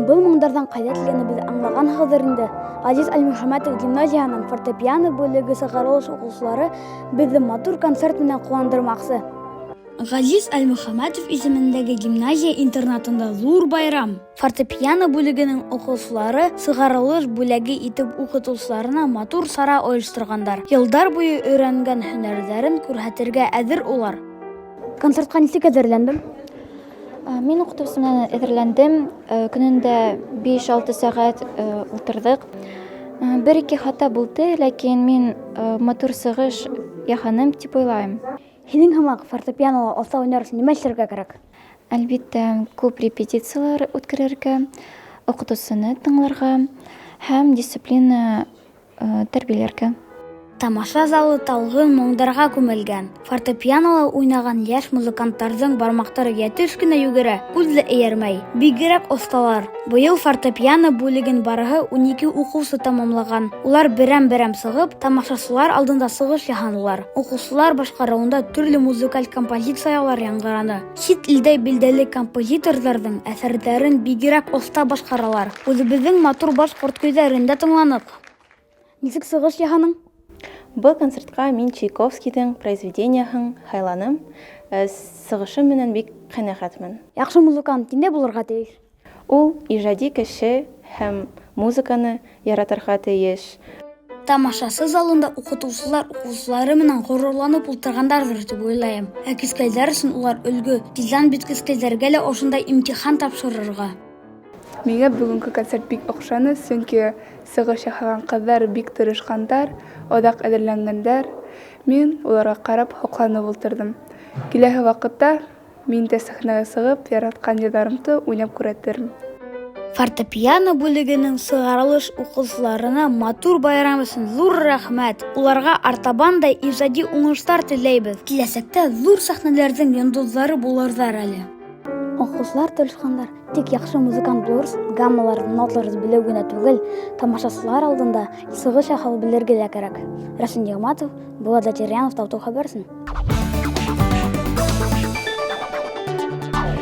Был моңдарҙың ҡайҙа килгәнебеҙҙе аңлағанһығыҙҙыр инде. Ғәзиз Әлмөхәмәтов гимназияһының фортепиано бүлеге сығарылыш уҡыусылары беҙҙе матур концерт менән ҡыуандырмаҡсы. Ғәзиз Әлмөхәмәтов исемендәге гимназия интернатында ҙур байрам. Фортепиано бүлегенең уҡыусылары сығарылыш бүләге итеп уҡытыусыларына матур сара ойошторғандар. Йылдар буйы өйрәнгән һөнәрҙәрен күрһәтергә әҙер улар. Концертҡа нисек әҙерләндең? Мин уҡытыусы менән әҙерләндем. Көнөндә 5-6 сәғәт ултырҙыҡ. Бер-ике хата булды, ләкин мин матур сығыш яһаным тип уйлайым. Һинең һымаҡ фортепианола оҫта уйнар өсөн нимә эшләргә кәрәк? Әлбиттә, күп репетициялар үткәрергә, уҡытыусыны тыңларға һәм дисциплина тәрбиәләргә. Тамаша залы талғын моңдарға күмелгән. Фортепианола уйнаған йәш музыканттарҙың бармаҡтары йәтеш кенә йүгерә, күҙ ҙә эйәрмәй. Бигерәк оҫталар. Быйыл фортепиано бүлеген барыһы 12 уҡыусы тамамлаған. Улар берәм-берәм сығып, тамашасылар алдында сығыш яһанылар. Уҡыусылар башҡарыуында төрлө музыкаль композициялар яңғыраны. Сит илдә билдәле композиторҙарҙың әҫәрҙәрен бигерәк оҫта башҡаралар. Үҙебеҙҙең матур башҡорт көйҙәрен дә тыңланыҡ. Нисек сығыш яһаның? Был концертҡа мин Чайковскийҙың произведениеһын һайланым. Сығышым менән бик ҡәнәғәтмен. Яҡшы музыкант ниндәй булырға тейеш? Ул ижади кеше һәм музыканы яратырға тейеш. Тамашасы залында уҡытыусылар уҡыусылары менән ғорурланып ултырғандарҙыр тип уйлайым. Ә кескәйҙәр өсөн улар өлгө. Тиҙҙән бит кескәйҙәргә лә ошондай имтихан тапшырырға. Миңә бөгөнгө концерт бик оҡшаны, сөнки сығыш яһаған ҡыҙҙар бик тырышҡандар, оҙаҡ әҙерләнгәндәр. Мин уларға ҡарап һоҡланып ултырҙым. Киләһе ваҡытта мин дә сәхнәгә сығып, яратҡан йырҙарымды уйнап күрһәтермен. Фортепиано бүлегенең сығарылыш уҡыусыларына матур байрам өсөн ҙур рәхмәт. Уларға артабан да ижади уңыштар теләйбеҙ. Киләсәктә ҙур сәхнәләрҙең йондоҙҙары булырҙар әле. Уҡыусылар тырышҡандар. Тик яҡшы музыкант булыр өсөн гаммаларҙы, ноталарҙы белеү генә түгел, тамашасылар алдында сығыш яһау белергә лә кәрәк. Рәсүл Ниғмәтов, Булат Зәкирйәнов, Тау-Тау хәбәр өсөн.